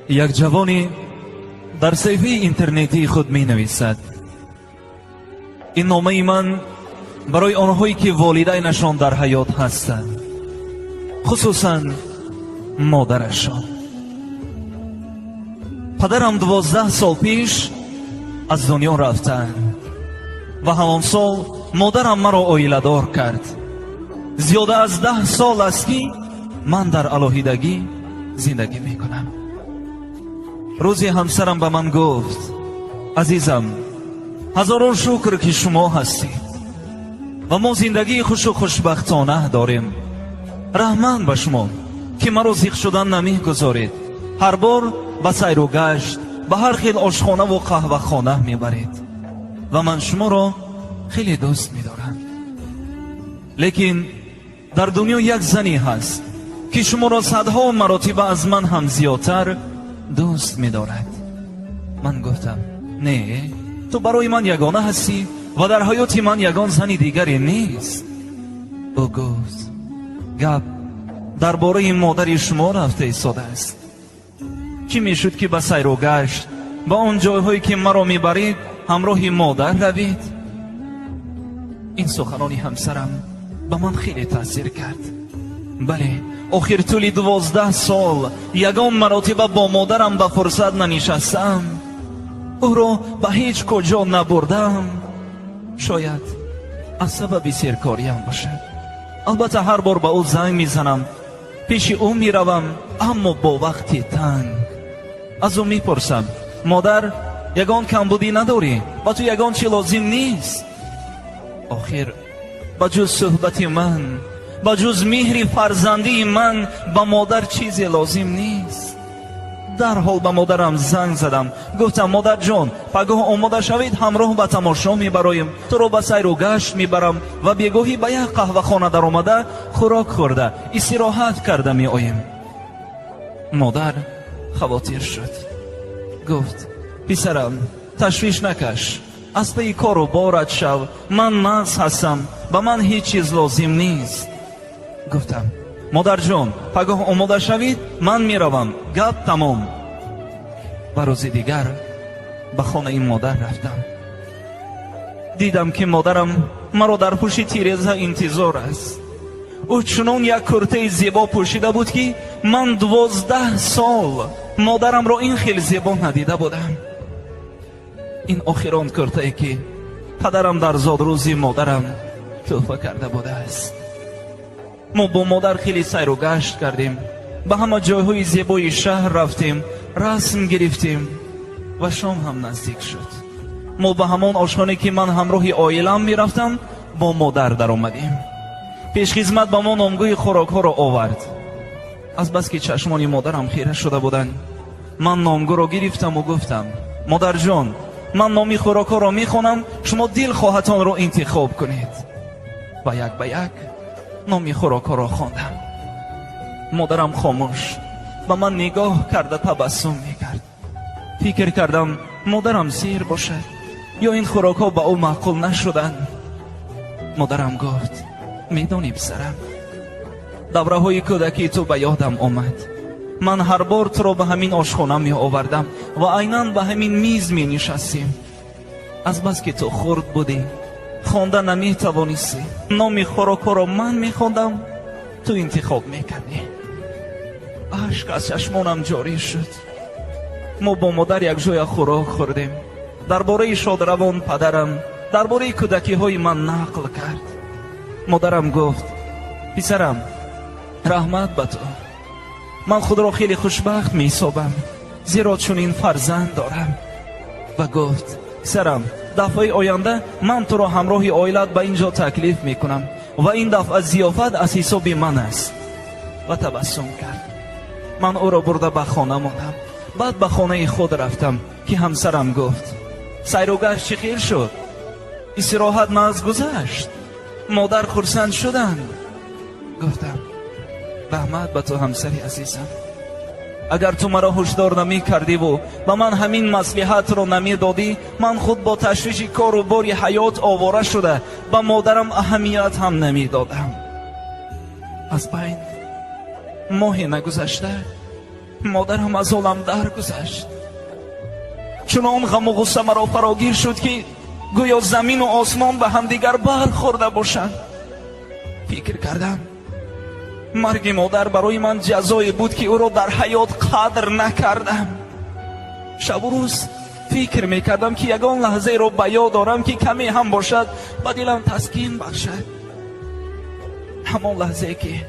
Як ҷавоне дар саҳифаи интернетии худ менависад: ин номаи ман барои онҳое ки волидайнашон дар ҳаёт ҳастанд, хусусан модарашон. Падарам 12 сол пеш аз дунё рафтанд ва ҳамон сол модарам маро оиладор кард. Зиёда аз 10 сол аст, ки ман дар алоҳидагӣ зиндагӣ мекунам. Рӯзе ҳамсарам ба ман гуфт: «Азизам, ҳазорон шукр, ки шумо ҳастед ва мо зиндагии хушу хушбахтона дорем. Раҳмат ба шумо, ки маро зиқ шудан намегузоред, ҳар бор ба сайру гашт, ба ҳар хел ошхонаву қаҳвахона мебаред ва ман шуморо хеле дӯст медорам. Лекин дар дунё як зане ҳаст, ки шуморо садҳо маротиба аз ман ҳам зиёдтар дӯст медорад». Ман гуфтам: «Не, ту барои ман ягона ҳастӣ ва дар ҳаёти ман ягон зани дигаре нест». Ӯ гуфт: «Гап дар бораи модари шумо рафта истодааст. Чӣ мешуд, ки ба сайру гашт, ба он ҷойҳое ки маро мебаред, ҳамроҳи модар равед?» Ин суханони ҳамсарам ба ман хеле таъсир кард. Бале, охир тӯли 12 сол ягон маротиба бо модарам ба фурсат нанишастам, ӯро ба ҳеҷ куҷо набурдам. Шояд аз сабаби серкориям бошад. Албатта, ҳар бор ба ӯ занг мезанам, пеши ӯ меравам, аммо бо вақти танг. Аз ӯ мепурсам: «Модар, ягон камбудӣ надорӣ? Ба ту ягон чӣ лозим нест?» Охир ба ҷуз суҳбати ман, ба ҷуз меҳри фарзандии ман ба модар чизе лозим нест. Дарҳол ба модарам занг задам, гуфтам: «Модарҷон, пагоҳ омода шавед, ҳамроҳ ба тамошо мебароем, туро ба сайру гашт мебарам ва бегоҳӣ ба як қаҳвахона даромада, хӯрок хӯрда, истироҳат карда меоем». Модар хавотир шуд, гуфт: «Писарам, ташвиш накаш, аз пайи кору борат шав, ман нағз ҳастам, ба ман ҳеҷ чиз лозим нест». Гуфтам: «Модарҷон, пагоҳ омода шавед, ман меравам, гап тамом». Ва рӯзи дигар ба хонаи модар рафтам. Дидам, ки модарам маро дар пушти тиреза интизор аст. Ӯ чунон як куртаи зебо пӯшида буд, ки ман 12 сол модарамро ин хел зебо надида будам. Ин охирон куртае, ки падарам дар зодрӯзи модарам тӯҳфа карда будааст. Мо бо модар хеле сайру гашт кардем, ба ҳама ҷойҳои зебои шаҳр рафтем, расм гирифтем ва шом ҳам наздик шуд. Мо ба ҳамон ошхоне, ки ман ҳамроҳи оилам мерафтам, бо модар даромадем. Пешхизмат ба мо номгӯи хӯрокҳоро овард. Азбаски чашмони модарам хира шуда буданд, ман номгӯро гирифтаму гуфтам: «Модарҷон, ман номи хӯрокҳоро мехонам, шумо дилхоҳатонро интихоб кунед». Ва як ба як номи хӯрокҳоро хондам. Модарам хомӯш ба ман нигоҳ карда табассум мекард. Фикр кардам, модарам сер бошад ё ин хӯрокҳо ба ӯ маъқул нашуданд. Модарам гуфт: «Медонӣ, писарам, давраҳои кӯдакии ту ба ёдам омад. Ман ҳар бор туро ба ҳамин ошхона меовардам ва айнан ба ҳамин миз менишастем. Азбаски ту хурд будӣ, хонда наметавонистӣ, номи хӯрокҳоро ман мехондам, ту интихоб мекардӣ». Ашк аз чашмонам ҷорӣ шуд. Мо бо модар якҷоя хӯрок хӯрдем. Дар бораи шодравон падарам, дар бораи кӯдакиҳои ман нақл кард. Модарам гуфт: «Писарам, раҳмат ба ту. Ман худро хеле хушбахт меҳисобам, зеро чунин фарзанд дорам». Ва гуфт: «Писарам, дафъаи оянда ман туро ҳамроҳи оилат ба ин ҷо таклиф мекунам ва ин дафъа зиёфат аз ҳисоби ман аст». Ва табассум кард. Ман ӯро бурда ба хона мондам. Баъд ба хонаи худ рафтам, ки ҳамсарам гуфт: «Сайру гашт чӣ хел шуд? Истироҳат нағз гузашт? Модар хурсанд шуданд?» Гуфтам: «Раҳмат ба ту, ҳамсари азизам. Агар ту маро ҳушдор намекардиву ба ман ҳамин маслиҳатро намедодӣ, ман худ бо ташвиши кору бори ҳаёт овора шуда, ба модарам аҳамият ҳам намедодам». Аз байн моҳе нагузашта Модарам аз олам даргузашт. Чунон ғаму ғусса маро фарогир шуд, ки гӯё замину осмон ба ҳамдигар бархӯрда бошанд. Фикр кардам, марги модар барои ман ҷазое буд, ки ӯро дар ҳаёт қадр накардам. Шабу рӯз фикр мекардам, ки ягон лаҳзаеро ба ёд дорам, ки каме ҳам бошад, ба дилам таскин бахшад. Ҳамон лаҳзае, ки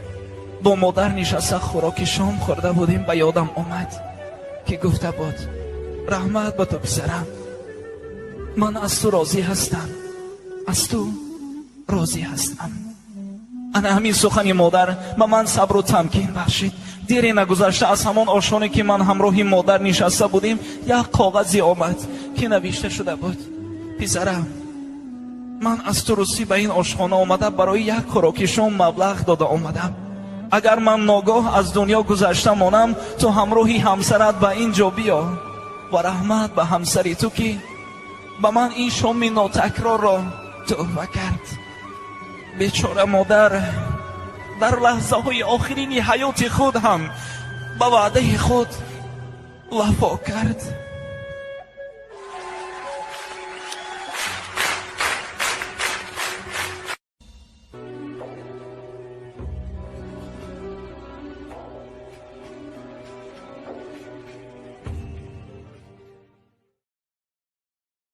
бо модар нишаста хӯроки шом хӯрда будем, ба ёдам омад, ки гуфта буд: «Раҳмат ба ту, писарам, ман аз ту розӣ ҳастам, аз ту розӣ ҳастам». Ана ҳамин сухани модар ба ман сабру тамкин бахшид. Дере нагузашта аз ҳамон ошхоне, ки ман ҳамроҳи модар нишаста будем, як коғазе омад, ки навишта шуда буд: «Писарам, ман аз ту русӣ ба ин ошхона омада, барои як хӯроки шом маблағ дода омадам. Агар ман ногоҳ аз дунё гузашта монам, ту ҳамроҳи ҳамсарат ба ин ҷо биё ва раҳмат ба ҳамсари ту, ки ба ман ин шоми нотакрорро тӯҳфа кард». Бечора модар дар лаҳзаҳои охирини ҳаёти худ ҳам ба ваъдаи худ вафо кард.